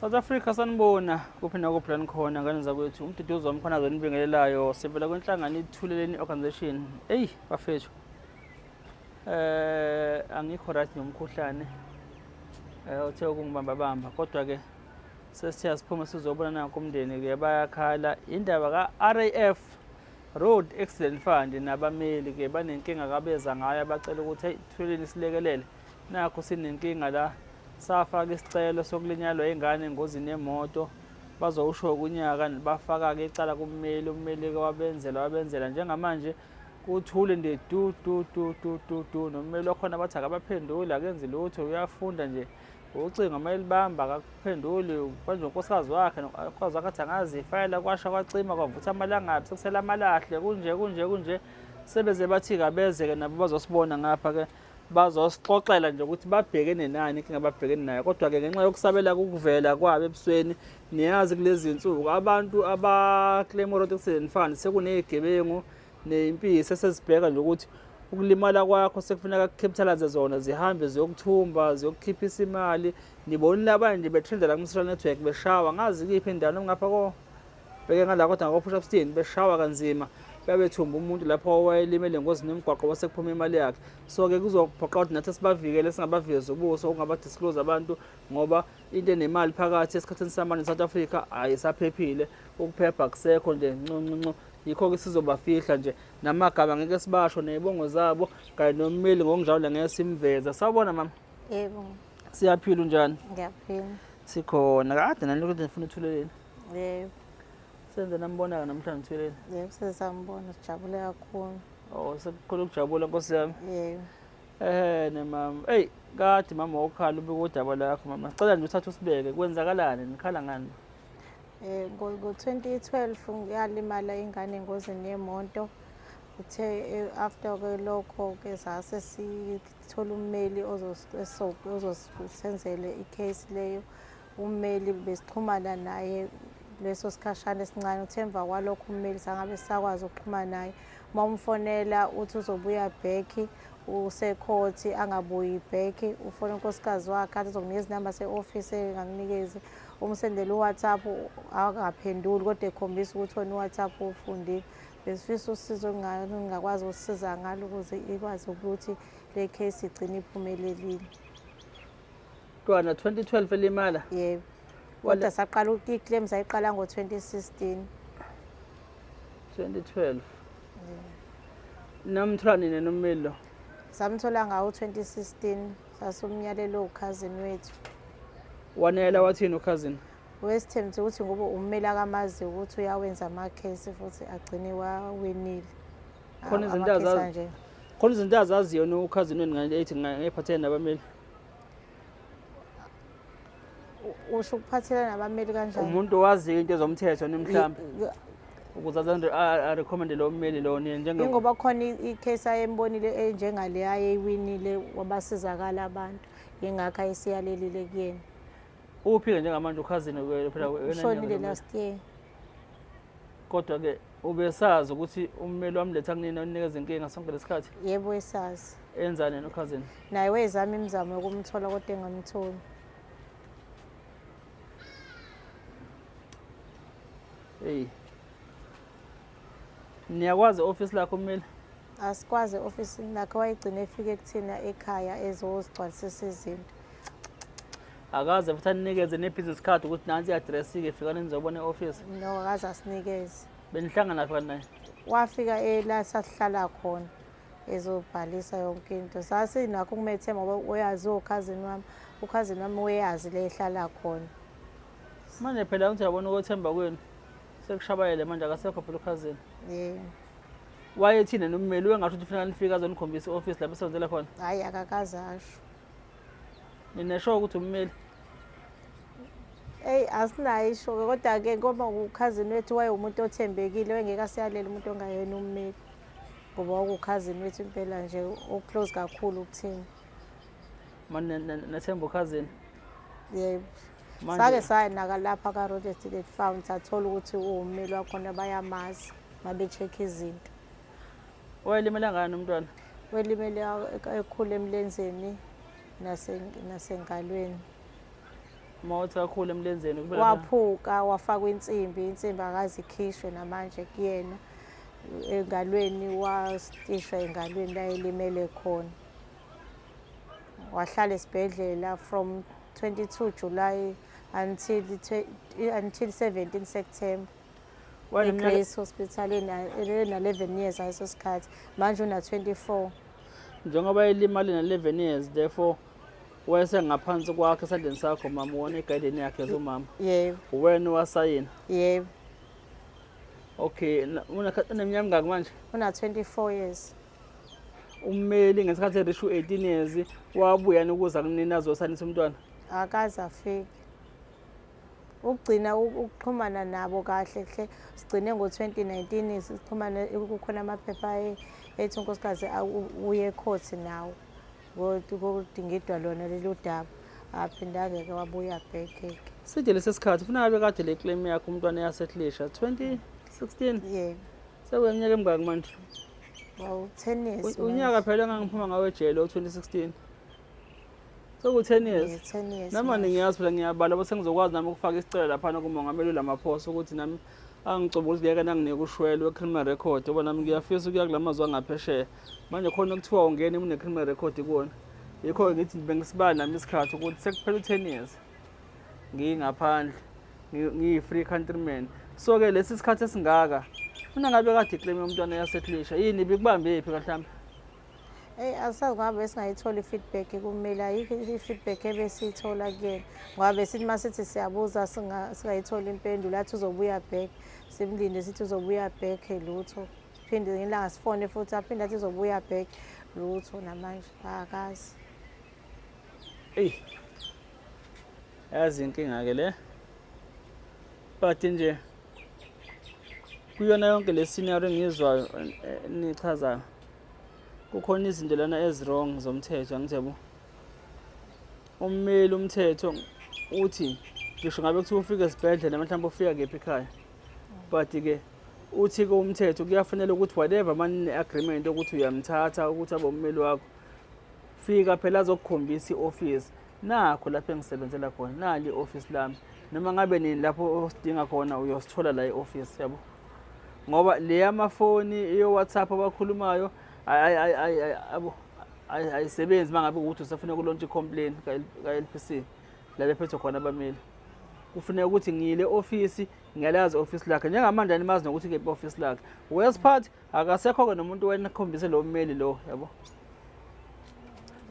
South Africa sanibona kuphi nakuphi la nikhona ngane zakwethu umduduzi wami khona zonibingelelayo sivela kwenhlangano ithuleleni organization. Eyi bafethu, angikho right nomkhuhlane uthe ukungibamba bamba, kodwa ke sesithe asiphume sizobona nanku umndeni ke bayakhala indaba ka-RAF Road Accident Fund nabameli ke banenkinga kabeza ngayo, abacela ukuthi hey Thuleleni silekelele, nakho sinenkinga la, safaka isicelo sokulinyalwa ingane engozini yemoto, bazowusho kunyaka bafaka-ke icala kummeli, ummeli-ke wabenzela wabenzela, njengamanje kuthule nje du du du du du du, nommeli wakhona bathi akabaphenduli, akenzi lutho, uyafunda nje ucingo uma elibamba akakuphenduli, manje unkosikazi wakhe unkosikazi wakhe athi angazi ifayela kwasha kwacima kwavutha amalangabi sekusele amalahle kunje kunje kunje, sebeze bathi-ke abeze-ke nabo bazosibona ngapha-ke bazosixoxela nje ukuthi babhekene nani inkinga ababhekene nayo. Kodwa-ke ngenxa yokusabela ukuvela kwabo ebusweni, niyazi kulezi nsuku abantu aba-claim road accident fund sekuney'gebengu ney'mpisi esezibheka nje ukuthi ukulimala kwakho sekufuneka kucapitalize zona, zihambe ziyokuthumba ziyokukhiphisa imali. Nibonile abanye nje betrenda la kuma-social network beshawa ngazi kuyiphi indawo noma ngapha ko bheke ngala kodwa ngako-push up steen beshawa kanzima, babethumba umuntu lapho owayelimele engozini yomgwaqo wase kuphuma imali yakhe. So-ke kuzophoqa ukuthi nathi sibavikele, singabavezi ubuso, ungaba-disclose abantu, ngoba into enemali phakathi esikhathini samanje South Africa ayisaphephile, ukuphepha kusekho nje ncu ncu ncu. Yikho-ke sizobafihla nje namagama ngeke sibasho ney'bongo zabo kanye nommeli ngokunjalo ngeke simveza. Sawubona mama. Yebo. Siyaphila, unjani? Ngiyaphila. Sikhona kade nani lokhu nifuna uThuleleni. Yebo. Senze nambona-ke namhlanje uThuleleni. Yebo, sesambona, sijabule kakhulu. Oh, sekukhona ukujabula nkosi yami. Yebo. Ehene mama. Eyi, kade mama wokhala ubika udaba lakho mama. Sicela nje uthathe usibeke, kwenzakalani? Nikhala ngani? Ngo-2012 yalimala ingane engozini yemoto. Uthe after ke lokho ke sase sithola ummeli ozosenzele i-case leyo. Ummeli besixhumana naye leso sikhashana esincane, uthe emva kwalokho ummeli sangabe sisakwazi ukuxhumana naye. Uma umfonela uthi uzobuya back usekhothi, angabuyi back, ufone unkosikazi wakhe athi uzokunikeza inamba se-office engakunikezi, umsendele u-WhatsApp akaphenduli, kodwa ekhombisa ukuthi wena u-WhatsApp ufundile. Besifisa usizo ngingakwazi ukusiza ngalo ukuze ikwazi ukuthi le case igcine iphumelelile. Mntwana 2012 elimala? Yebo. Kodwa saqala i-claim sayiqala ngo-2016. 2012. Namthola nini nommeli lo? Samthola ngawo 2016, sasumnyalelo ukhazini wethu. Wanela wathini ukhazini? Wesithembise ukuthi ngoba ummeli akamazi ukuthi uyawenza amakhesi futhi agcine wawinile. Khona izinto azazi. Khona izinto azaziyo nokhazini wenu ngale ethi ngayiphathele nabameli. Usho ukuphathela nabameli kanjani? Umuntu owaziyo into ezomthetho ni mhlawumbe ukuze aze arecommende lo mmeli lo ni njenge Ingoba khona i-case ayembonile enjengale ayeyiwinile wabasizakala abantu, yingakho ayesiyalelile kuyena. Uphi-ke njengamanje ukhazini phela? Ushonile last year. Kodwa-ke ubesazi ukuthi ummeli wamletha kunini onikeza inkinga sonke lesikhathi? Yebo, esazi. Enzani yena ukhazini? Naye wezama imizamo yokumthola kodwa engamtholi. Eyi. Niyakwazi e-ofisi lakho ummeli? Asikwazi e-ofisini lakhe, wayegcina efike kuthina ekhaya ezozigcwalisisa izinto. Akaze futhi aninikeze ne-business card ukuthi nansi i-address-ke, fikani nizobona e-ofisi? No, akaze asinikeze. Benihlangana phi kanti naye? Wafika ela sasihlala khona ezobhalisa yonke into. Sasinakho ukumethemba ngoba uyazi ukhazini wami, ukhazini wami uyazi le ehlala khona. Manje phela ngithi uyabona ukwethemba kwenu sekushabayele manje, akasekho phela ukhazini. Yebo. Wayethini nommeli wengasho ukuthi kufuneka nifike azonikhombisa i-ofisi lapho esebenzela khona? Hhayi, akakaze asho. Ninesho ukuthi ummeli? Eyi, asinayo isho-ke, kodwa-ke ngoba ukhazini wethu wayewumuntu othembekile, wayengeke asiyalele umuntu ongayena ummeli, ngoba wakukhazini wethu impela nje o-close kakhulu kuthina. Manje nethemba ukhazini? Yebo. Sake saya nakalapha ka-Road Accident Fund, sathola ukuthi uwummeli wakhona, bayamazi uma be-check izinto. Wayelimele ngani umntwana? Welimele ekhulu emlenzeni nasengalweni. Uma uthi kakhulu emlenzeni kube lapha- Waphuka wafakwa insimbi, insimbi akaze ikhishwe namanje kuyena. Engalweni wastishwa engalweni la elimele khona. Wahlala esibhedlela from 22 July until 17 September. Wayeneminyaka eGrace Hospital ena-11 years ngaleso sikhathi. Manje una-24. Njengoba elimale na-11 years, therefore wayesengaphansi kwakho, esandleni sakho mama, wona egayideni yakhe zomama. Yebo. Uwena owasayina? Yebo. Okay, uneminyaka emingaki manje? Una-24 years. Ummeli ngesikhathi erisho u-18 years wabuya ukuza kunina azosayinisa umntwana? Akaze afike. Ukugcina ukuxhumana nabo kahle hle sigcine ngo-2019 sixhumana, kukhona amaphepha ethi unkosikazi uye ekhothi nawo kodingidwa lona lolu daba, aphindangeke wabuya back-ke. Side lesi sikhathi, ufuna ngabe kade le claim yakho umntwana yasettlisha 2016? Yebo. Sekuyiminyaka emingaki manje? Well, 10 years. Unyaka phela engangiphuma ngawo ejele o-2016. Seku-10 years. Yeah, 10 years. Nami manje. Ngiyazi phela, ngiyabala bese ngizokwazi nami ukufaka isicelo laphana kumongameli uRamaphosa ukuthi nami angigcobe ukuthi ngeke nanginike ushwele we-criminal record, ngoba nami ngiyafisa ukuya kula mazwe angaphesheya. Manje khona kuthiwa ungene une-criminal record kuwona. Yikho-ke ngithi bengisibala nami isikhathi ukuthi sekuphela u-10 years ngingaphandle, ngiyi-free countryman. So-ke lesi sikhathi esingaka funa ngabe kade iclaim yomntwana yasettlisha, yini ibikubambe phi kahlawumbe? Eyi, asazi ngoba besingayitholi i-feedback kumele, ayikho i-feedback ebesiyithola kuyena, ngoba besithi uma sithi siyabuza singayitholi impendulo, athi uzobuya back, simlinde sithi uzobuya back, lutho. Siphinde ngelanga sifone futhi aphinde athi uzobuya back, lutho, namanje akazi. Eyi, yazi inkinga-ke le, but nje kuyona yonke le scenario engiyizwayo nichazayo, kukhona izinto lana ezi-wrong zomthetho, angithi yabo. Ummeli umthetho uthi ngisho ngabe kuthiwa ufika esibhedlela, mhlawumbe ufika kephi ekhaya, but-ke uthi-ke umthetho kuyafanele ukuthi whatever manine-agreement ukuthi uyamthatha ukuthi abe ummeli wakho, fika phela azokukhombisa i-office nakho lapho engisebenzela khona, nali i-office lami, noma ngabe nini lapho osidinga khona uyosithola la e-office, yabo. Ngoba le yamafoni, iyo-WhatsApp abakhulumayo yabo ayisebenzi uma ngabe ukuthi usafuna ukulontsha i-complaint ka-LPC la bephethwe khona abameli. Kufuneka ukuthi ngiyile ofisi, ngiyalazi i-ofisi lakhe njengamanje, animazi nokuthi kephi i-ofisi lakhe. West part akasekho-ke nomuntu wena akhombise lo mmeli lo, yabo.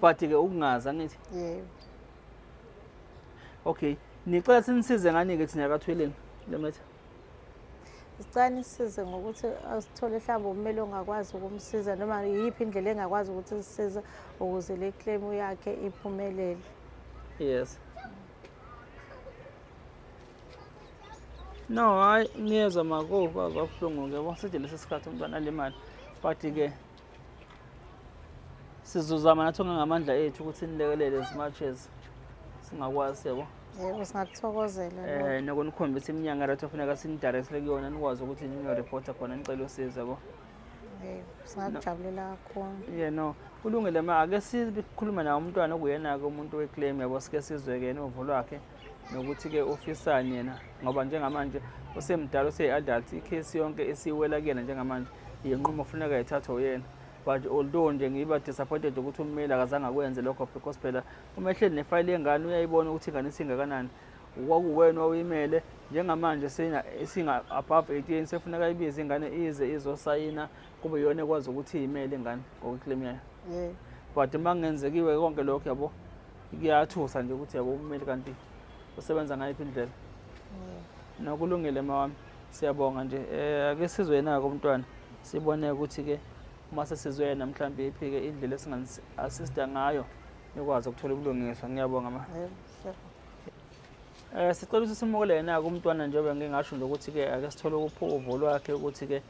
But-ke ukungazi, angithi? Yebo. Okay, nicela sinisize ngani-ke thina kaThweleni le matter? Sicela nisize ngokuthi asithole mhlawumbe ummeli ongakwazi ukumsiza, noma iyiphi indlela engakwazi ukuthi sisize ukuze le claim yakhe iphumelele. Yes. No, hayi, ngiyezwa mako, kwabuhlungu-ke yabo, side lesi sikhathi umntwana alimali, but-ke sizozama nathi ngamandla ethu ukuthi nilekelele as much as singakwazi, yabo. Yebo, singakuthokozela lokho. Nokunikhombisa iminyango right ofuneka sinidirectele kuyona, nikwazi ukuthi niyoreporta khona, nicele usizo, yabo. Yebo, singakujabulela kakhulu. Yeah, no, kulungile ma, ake sikhulume naye umntwana okuyena-ke umuntu weclaim, yabo, sike sizwe-ke yena uvo lwakhe nokuthi-ke ufisani yena, ngoba njengamanje usemdala, useyi-adult, ikhesi yonke esiwela kuyena njengamanje, inqumo kufuneka ithathwe uyena. But although nje ngiba disappointed ukuthi ummeli akazange akwenze lokho, because phela uma ehleli nefayili yengane uyayibona ukuthi ingane isingakanani, kwakuwena owuyimele. Njengamanje isinga above 18, sefuneka ibize ingane ize izosayina, kube iyona ekwazi ukuthi iyimele ingane ngokweclaim yayo. Yebo. But uma kungenzekiwe konke lokho, yabo, kuyathusa nje ukuthi yabo ummeli kanti usebenza ngayiphi indlela. Nokulungile mawami, siyabonga nje. Ake sizwe yena-ke umntwana, sibone ukuthi-ke uma sesizwe yena mhlawumbe iphi-ke indlela esingan-assista ngayo nikwazi ukuthola ubulungiswa. Ngiyabonga ma. Yebo, siyabonga. Sicela ukuthi simukele yena-ke umntwana, njengoba ngike ngasho nje ukuthi-ke ake sithole uvo lwakhe ukuthi-ke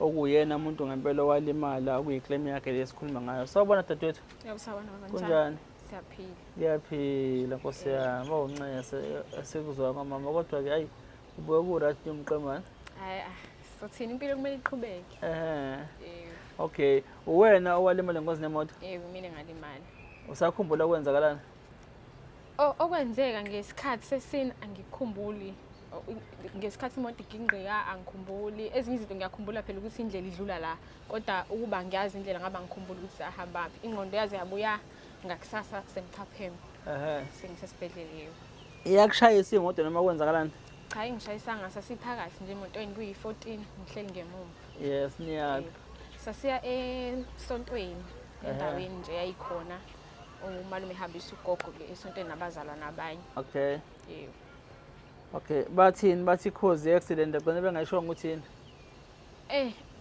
okuyena umuntu ngempela owalimala, okuyiclaim yakhe le esikhuluma ngayo. Sawubona dadewethu. Yebo, sawubona baba, njani? Kunjani? Siyaphila. Ngiyaphila nkosi yami. Bawuncese esikuzwa kwamama, kodwa-ke ayi ubuye ku-right umqemane. Hayi, ah, sothini, impilo kumele iqhubeke. Yebo. Okay, uwena owalimala engozini yemoto? Yebo, mina ngalimala. Usakhumbula kwenzakalani? Okwenzeka ngesikhathi sesini angikhumbuli. Ngesikhathi imoto igingqika angikhumbuli. Ezinye izinto ngiyakhumbula phela ukuthi indlela idlula la, kodwa ukuba ngiyazi indlela ngaba ngikhumbula ukuthi sahambaphi. Ingqondo yaze yabuya ngakusasa sengiphapheme, sengisesibhedlela, yebo. Iyakushayisa imoto noma kwenzakalani? Cha, ingishayisanga, sasiphakathi nje emotweni kuyi-14, ngihleli ngemuva. Yes, niyaphi? Yebo. Sasiya esontweni, endaweni nje yayikhona umalume ehambisa ugogo ke esontweni nabazalwa nabanye. Okay. Yebo. Okay, bathini? Bathi cause ye-accident agcine bengayishongo ukuthi yini?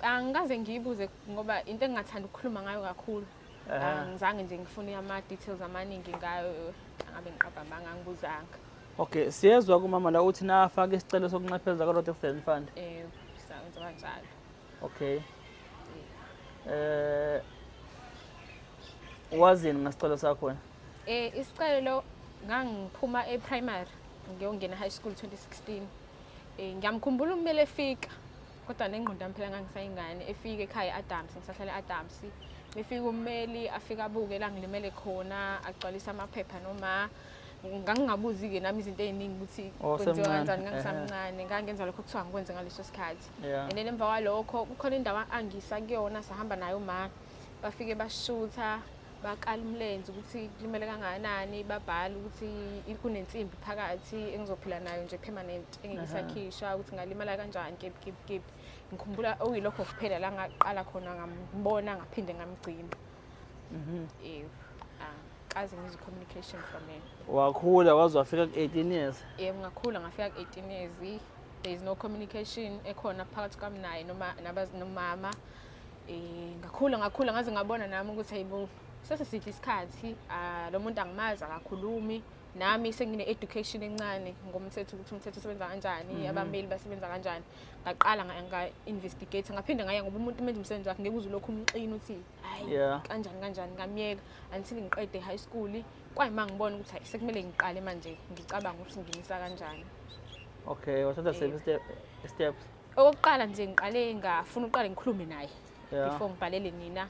Angikaze ngiyibuze ngoba into engingathanda ukukhuluma ngayo kakhulu. Angizange nje ngifune ama-details amaningi ngayo, angabe ngiqapha amanga, angibuzanga. Okay, siyezwa kumama la uthi nafaka isicelo sokunxepheza ka-Road Accident Fund. Senza kanjalo. Okay. Wazini ngesicelo sakho wena? Isicelo ngangiphuma e-primary ngiyongena high school 2016. Ngiyamkhumbula ummeli efika, kodwa nengqondo yami phela ngangisayingane, efika ekhaya e-Adams, ngisahlala e-Adams. Befika ummeli afika abuke la ngilimele khona, agcwalise amaphepha noma ngangingabuzi-ke nami izinto ey'ningi ukuthi Oh, kwenziwa usemncane. kanjani, ngangisamncane, ngangenza lokho kuthiwa ngikwenze ngaleso sikhathi. And then emva kwalokho kukhona indawo angisa kuyona, sahamba nayo uma bafike bashutha, bakala umlenze ukuthi kulimele kangakanani, babhala ukuthi kunensimbi phakathi engizophila nayo nje permanent, engeke isakhishwa, ukuthi ngalimala kanjani, kephi kephi kephi. Ngikhumbula okuyilokho kuphela la ngaqala khona ngambona, ngaphinde ngamgcina. Yebo. Angikaze ngizwe communication from him. Wakhula waze wafika ku-18 years. Yebo, ngakhula ngafika ku-18 years. There is no communication ekhona phakathi kwami naye noma nomama. Ngakhula ngakhula ngaze ngabona nami ukuthi hayibo, seseside isikhathi, lo muntu angimazi, akakhulumi nami, sengine education encane ngomthetho ukuthi umthetho usebenza kanjani, abameli basebenza kanjani. Ngaqala nga-investigate, ngaphinde ngaya ngoba umuntu menza umsebenzi wakhe ngeke uze ulokhu umxina uthi hayi kanjani kanjani, ngamyeka until ngiqede high school. Kwayima ngibona ukuthi hayi, sekumele ngiqale manje ngicabanga ukuthi ngimisa kanjani. Okay, wathatha siphi steps? Okokuqala nje ngiqale ngafuna uqale ngikhulume naye before ngibhalele nina.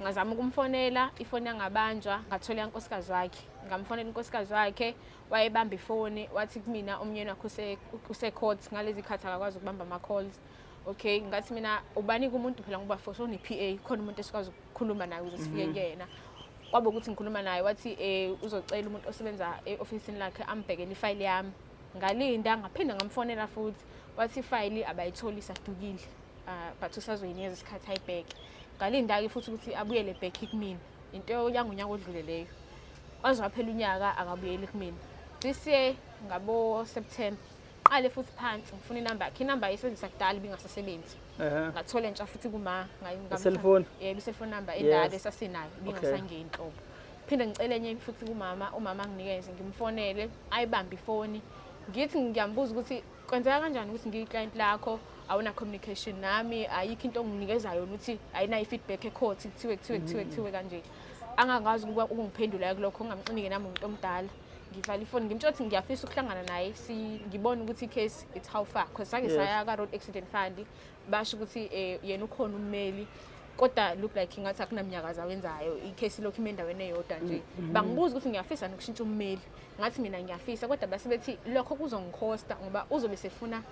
Ngazama ukumfonela, ifoni yangabanjwa, ngathola unkosikazi wakhe. Ngamfonela unkosikazi wakhe, wayebamba ifoni, wathi kumina umyeni wakhe use-court ngalezi khathi akakwazi ukubamba ama-calls. Okay, ngathi mina ubanika umuntu phela ngoba for sure ne-PA khona umuntu esikwazi ukukhuluma naye ukuze sifike kuyena. Kwaba ukuthi ngikhuluma naye wathi uzocela umuntu osebenza e-ofisini lakhe ambhekele ifayili yami. Ngalinda, ngaphinda ngamfonela futhi, wathi ifayili abayitholi, isadukile. But usazoyinikeza isikhathi ayibheke. Ngalinda-ke futhi ukuthi abuyele back kumina. Into yangonyaka odlule leyo. Waze waphela unyaka akabuyeli kumina. This year ngabo September qale futhi phansi ngifuna inamba yakhe. Inamba ayisebenzisa kudala ibingasasebenzi. Ngathola entsha futhi kuma Cellphone? Yebo, i-cellphone number endala esasinayo ibingasangeni nhlobo. Phinde ngicele enye futhi kumama, umama anginikeze ngimfonele, ayibambe ifoni. Ngithi ngiyambuza ukuthi kwenzeka kanjani ukuthi ngiyi-client lakho, awuna communication nami, ayikho into onginikeza yona ukuthi ayinayo i-feedback e-court, kuthiwe kuthiwe kuthiwe kuthiwe kanje. Angakwazi ukungiphendula kulokho, ngingamxinike nami umuntu omdala. Ngivala ifoni ngimtshela ukuthi ngiyafisa ukuhlangana naye, ngibone ukuthi i-case it's how far, because sake saya ka-Road Accident Fund, basho ukuthi yena ukhona ummeli, kodwa look like ngathi akunaminyakazo awenzayo, i-case lokhu ime endaweni eyodwa nje. Bangibuza ukuthi ngiyafisa nokushintsha ummeli, ngathi mina ngiyafisa, kodwa base bethi lokho kuzongikhosta ngoba uzobe sefuna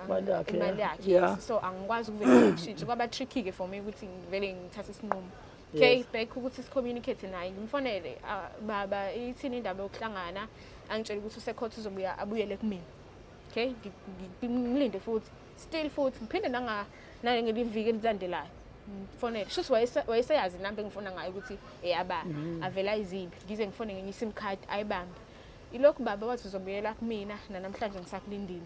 Imali yakhe, imali yakhe. So angikwazi ukuvele ngishintshe, kwaba tricky ke for me ukuthi ngivele ngithathe isinqumo. Okay, back ukuthi si-communicate naye, ngimfonele, baba ithini indaba yokuhlangana, angitshele ukuthi use-court uzobuya abuyele kumina. Okay, ngilinde futhi, still futhi ngiphinde nangeliviki elilandelayo ngifonele, shuthi wayeseyazi inamba engifona ngayo ukuthi eyaba, avela iziphi, ngize ngifone ngenye i-sim card ayibambe. Ilokhu baba wathi uzobuyela kumina, nanamhlanje ngisakulindile.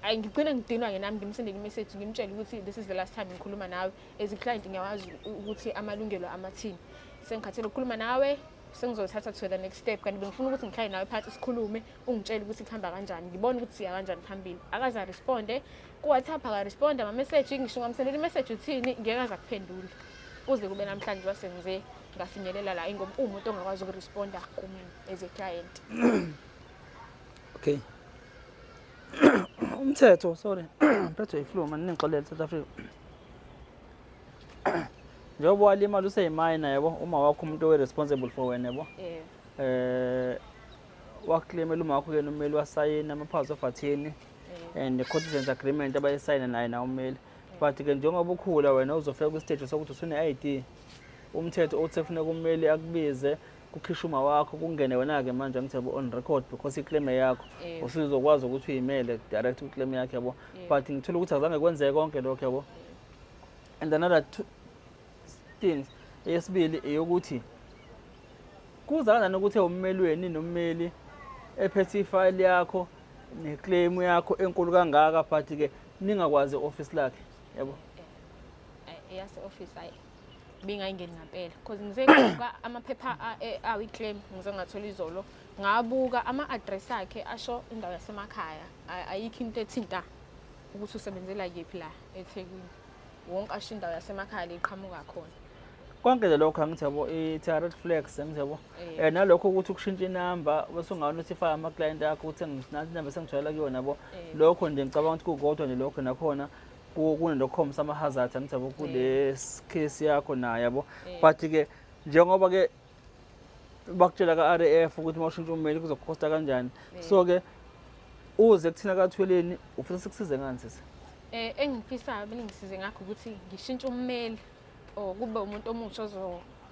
Ayi, ngigcine ngidinwa-ke nami, ngimsendele i-message ngimtshele ukuthi this is the last time ngikhuluma nawe as a client, ngiyawazi ukuthi amalungelo amathini, sengikhathele ukukhuluma nawe, sengizothatha to the next step. Kanti bengifuna ukuthi ngihlale nawe phansi sikhulume, ungitshele ukuthi kuhamba kanjani, ngibone ukuthi siya kanjani phambili. Akaze aresponde ku-WhatsApp, akaresponde ama-message, ngisho ngamsendela i-message uthini, ngeke aze akuphendule kuze kube namhlanje. Wasengize ngafinyelela la ingoba uwumuntu ongakwazi ukuresponda kumina as a client. Okay. Umthetho, sorry. Phethwe i-flu man, ningixolele South Africa. Njengoba walimala useyi-minor yabo, uma wakho umuntu owe-responsible for wena yabo. Wakuclaimela uma wakho kuyena ummeli, wasayina ama-powers of attorney and the contingent agreement abayisayina naye na ummeli. But-ke njengoba ukhula wena uzofika kwi-stage sokuthi usune-ID, umthetho uthi kufuneka ummeli akubize, kukhishwe uma wakho, kungene wena-ke manje, angithi yabo, on record because iclaim yakho usuzokwazi ukuthi uyimele direct kwiclaim yakhe, yabo. But ngithola ukuthi azange kwenzeke konke lokho, yabo. And another two things, eyesibili eyokuthi kuza kanjani ukuthi ummelweni nommeli ephethe ifayili yakho neclaim yakho enkulu kangaka, but-ke ningakwazi i-office lakhe, yabo? Eyase-office hayi, bingayingeni ngampela because ngize ngabuka amaphepha awi-claim, ngize ngathola izolo, ngabuka ama-address akhe asho indawo yasemakhaya. Ayikho into ethinta ukuthi usebenzela kephi la eThekwini. Wonke asho indawo yasemakhaya liqhamuka khona. Konke nje lokho, angithi yabo, ithi red flags, angithi yabo. Nalokho ukuthi ukushintsha inamba bese unganotify ama-client akho ukuthi nansi inamba esengitholela kuyona, yabo. Lokho nje ngicabanga ukuthi kukodwa nje lokho nakhona kunento okukhombisa ama-hazards, angithi yabo, kule case yakho nayo, yabo. But-ke njengoba-ke bakutshela ka-RAF ukuthi uma ushintsha ummeli kuzokukhosta kanjani, so-ke uze kuthina kaThweleni, ufisa sikusize ngani, sisi? Engifisayo beningisize ngakho ukuthi ngishintshe ummeli or kube umuntu omusha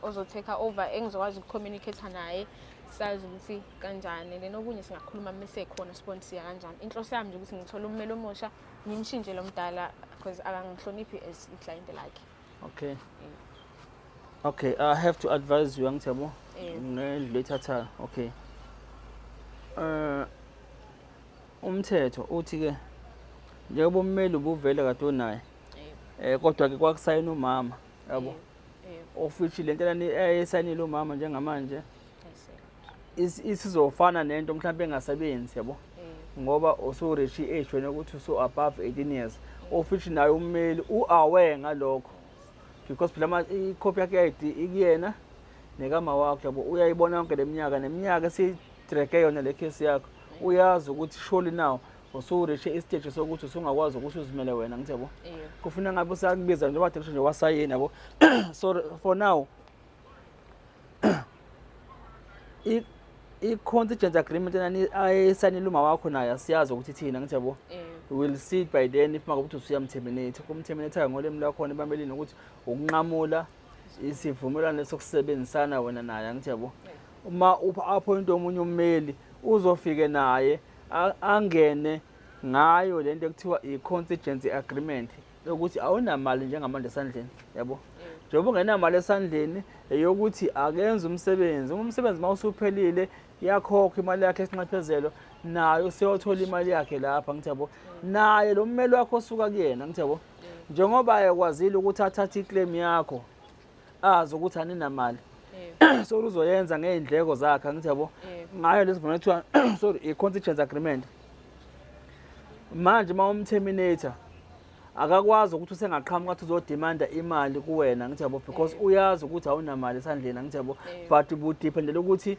ozo-take over engizokwazi ukucommunicate naye, sazi ukuthi kanjani. Then okunye singakhuluma mese khona, sibone siya kanjani. Inhloso yami nje ukuthi ngithole ummeli omusha, ngimshintshe lo mdala because akangihloniphi as iclient lakhe. Okay, I have to advise you, angithi yabo, ngendlela oyithathayo. Okay, umthetho uthi ke njengoba ummeli ubuvele kade unaye, kodwa ke kwakusayina umama, yabo, of which lento lani ayesayinile umama njengamanje isizofana nento mhlawumbe engasebenzi, yabo, ngoba usu-reach i-age wena ukuthi usu-above 18 years, of which naye ummeli u-aware ngalokho because phela ikhophi yakhe ye-ID ikuyena nekama wakho, yabo. Uyayibona yonke le minyaka neminyaka esiyi-drag-e yona le case yakho. Uyazi ukuthi surely now usu-reach-e istage sokuthi usungakwazi ukuthi uzimele wena, ngithi yabo. Kufuna ngabe usakubiza njengoba kade nje wasayina, yabo. So for now i-contingent agreement enani ayesayinile uma wakho naye asiyazi ukuthi thina, ngithi yabo. We will see it by then if makuthi usuyamterminate. Kumterminate ngolimi lwakhona ebamelini ukuthi ukunqamula isivumelwano sokusebenzisana wena naye, angithi yabo. Uma upha-appoint omunye ummeli, uzofike naye angene ngayo lento ekuthiwa i-contingency agreement yokuthi awunamali njengamanje esandleni, yabo. Njengoba ungenamali esandleni, eyokuthi akenze umsebenzi, uma umsebenzi uma usuphelile iyakhokhwa imali yakhe esinxephezelo, nayo useyothola imali yakhe lapha, ngithi yabo. Naye lo mmeli wakho osuka kuyena, ngithi yabo, njengoba ekwazile ukuthi athathe iclaim yakho, azi ukuthi aninamali, so uzoyenza ngey'ndleko zakhe, angithi yabo, ngayo lesivumelwano kuthiwa, sorry, i-contingent agreement. Manje uma umterminator akakwazi ukuthi usengaqhamuka athi uzodemanda imali kuwena, ngithi yabo, because uyazi ukuthi awunamali esandleni, angithi yabo. But budependele ukuthi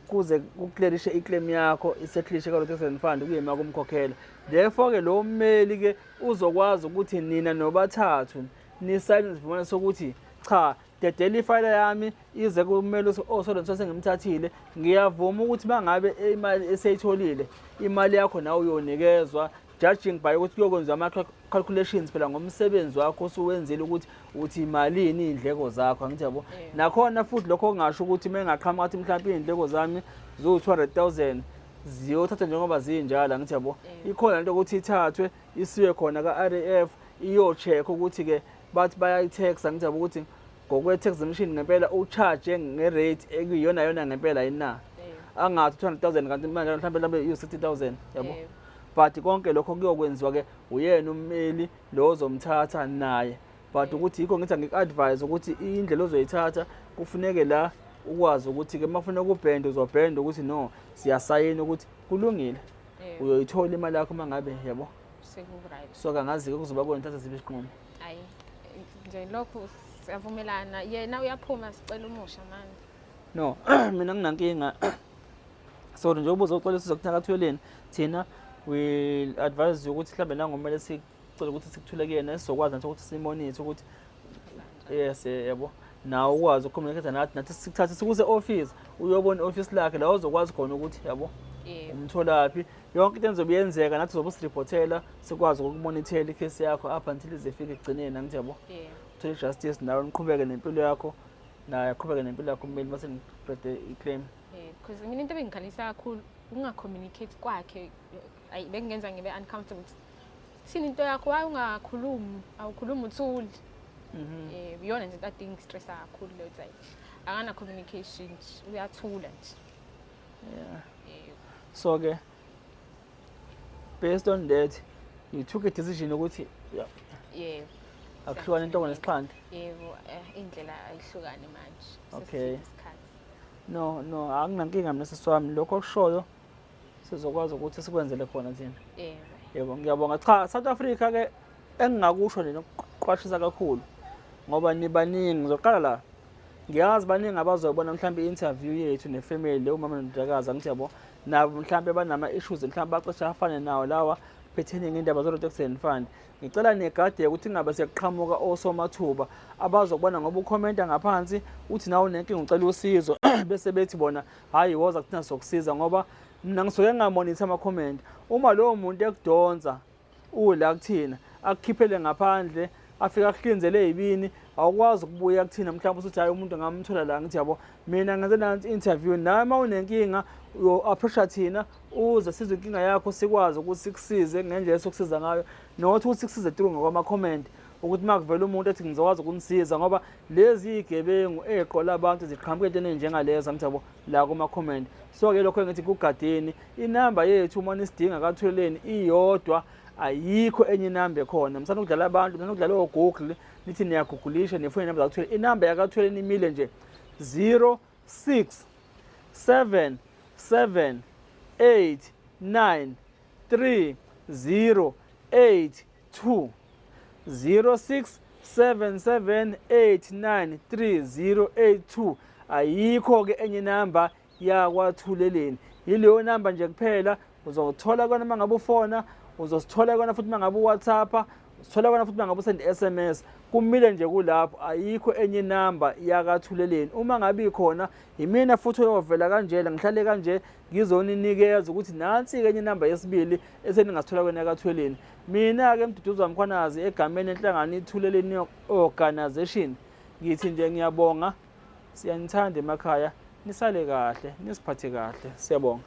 kuze kuclearishe iclaim yakho, isettlishe ka-Road Accident Fund, kuyima kumkhokhela. Therefore-ke lo mmeli-ke uzokwazi ukuthi nina nobathathu nisayine isivumelwano sokuthi cha, dedela ifayela yami ize kumele osolonto sengimthathile, ngiyavuma ukuthi mangabe imali eseyitholile, imali yakho nawe uyonikezwa, judging by ukuthi kuyokwenziwa ama-calculations phela ngomsebenzi wakho osuwenzile ukuthi uthi imalini iy'ndleko zakho, angithi yabo. Nakhona futhi lokho kungasho ukuthi uma engaqhamuka athi mhlawumpe iy'ndleko zami ziwu-200 000, ziyothathwa njengoba zinjalo, angithi yabo. Ikhona lento ukuthi ithathwe isiwe khona ka-RAF, iyo-check ukuthi-ke bathi bayayi-tax, angithi yabo, ukuthi ngokwe-tax exemption ngempela u-charge nge-rate ekuyiyona yona ngempela yini na, angathi 200 000 kanti manje mhlawumbe iyo-60 000, yabo. But konke lokho kuyokwenziwa-ke uyena ummeli lo ozomthatha naye. But ukuthi yikho ngithi angiku-advise ukuthi indlela ozoyithatha kufuneke la ukwazi ukuthi-ke uma kufuneka ubhende, uzobhenda ukuthi no, siyasayina ukuthi kulungile, uyoyithola imali yakho uma ngabe, yabo. Seku-right. So kangazi-ke kuzoba kuwena uthatha siphi isinqumo. Hayi nje, lokhu siyavumelana, yena uyaphuma, sicela umusha manje. No, mina nginankinga. So njengoba uzocela usizo kuthina kaThweleni, thina will advise you ukuthi mhlawumbe nangomele sicele ukuthi sikuthule kuyena, sizokwazi nathi ukuthi simonithe ukuthi yes, yabo. Nawe ukwazi ukucommunicate nathi, nathi sikuthathe sikuse office, uyobona i-office lakhe la uzokwazi khona ukuthi yabo umtholaphi. Yonke into enzobe yenzeka nathi uzobe usiriphothela, sikwazi ukukumonithela ikhesi yakho up until ize ifike ekugcineni, angithi yabo. Uthole i-justice nawe niqhubeke nempilo yakho, naye aqhubeke nempilo yakho ummeli mase niqede i-claim. Because mina into ebengikhalisa kakhulu ukungacommunicate kwakhe, ayi bekungenza ngibe uncomfortable. Thini into yakho, why ungakhulumi? Awukhulumi uthuli. Iyona nje into ade ingistressa kakhulu leyo, ukuthi ayi akana communication nje, uyathula nje. So ke based on that you took a decision ukuthi yeah, akuhlukane inhloko nesixhanti. Yebo, indlela ayihlukane manje. Okay. Sesifike isikhathi. No, no, akunankinga mina sisi wami, lokho okushoyo sizokwazi ukuthi sikwenzele khona thina. Yebo. Yebo, ngiyabonga. Cha, South Africa ke engingakusho nje nokuqwashisa kakhulu ngoba nibaningi, ngizoqala la. Ngiyazi baningi abazobona mhlawumbe i-interview yethu nefamily, umama nondodakazi, angithi yabo, nabo mhlawumbe banama-issues mhlawumbe bacishe afane nawo lawa pertaining indaba zo-Road Accident Fund. Ngicela nigade ukuthi ingabe sekuqhamuka osomathuba abazokubona ngoba ukhomenta ngaphansi uthi nawe unenkinga ucela usizo bese bethi bona hhayi woza kuthina sokusiza, ngoba mina ngisuke ngingamonitha ama-comment. Uma lowo muntu ekudonsa ula kuthina akukhiphele ngaphandle afike akuhlinzele ey'bini, awukwazi ukubuya kuthina mhlawumbe usuthi hhayi umuntu ngamthola la, ngithi yabo mina ngenze nansi interview nawe uma unenkinga uyo-approacha thina uze sizwe inkinga yakho sikwazi ukuthi sikusize ngendlela esokusiza ngayo, not ukuthi sikusize through ngokwama-comment ukuthi uma kuvela umuntu ethi ngizokwazi ukunisiza, ngoba lezi iy'gebengu ey'qola abantu ziqhamuka entweni ey'njengalezo, angithi yabo, la kuma-comment. So-ke lokho engithi kugadeni inamba yethu uma nisidinga kaThuleleni iyodwa, ayikho enye inamba ekhona. Msana ukudlala abantu, msana ukudlala oGoogle, nithi niyagugulisha nifune inamba zakaThuleleni. Inamba yakaThuleleni imile nje 06 7 7 8 9 3 0 8 2 06 7 7 8 9 3 0 8 2. Ayikho-ke enye inamba yakwaThuleleni, yileyo namba nje kuphela. Uzothola kona uma ngabe ufona, uzosithola kona futhi uma ngabe uWhatsApp, usithola kona futhi uma ngabe usend SMS. Kumile nje kulapho, ayikho enye inamba yakaThuleleni. Uma ngabe ikhona yimina futhi oyovela kanjena ngihlale kanje ngizoninikeza ukuthi nansi-ke enye inamba yesibili eseningasithola kwena yakaThuleleni. Mina-ke Mduduzi Mkhwanazi egameni lenhlangano iThuleleni Organization ngithi nje ngiyabonga, siyanithanda emakhaya, nisale kahle, nisiphathe kahle, siyabonga.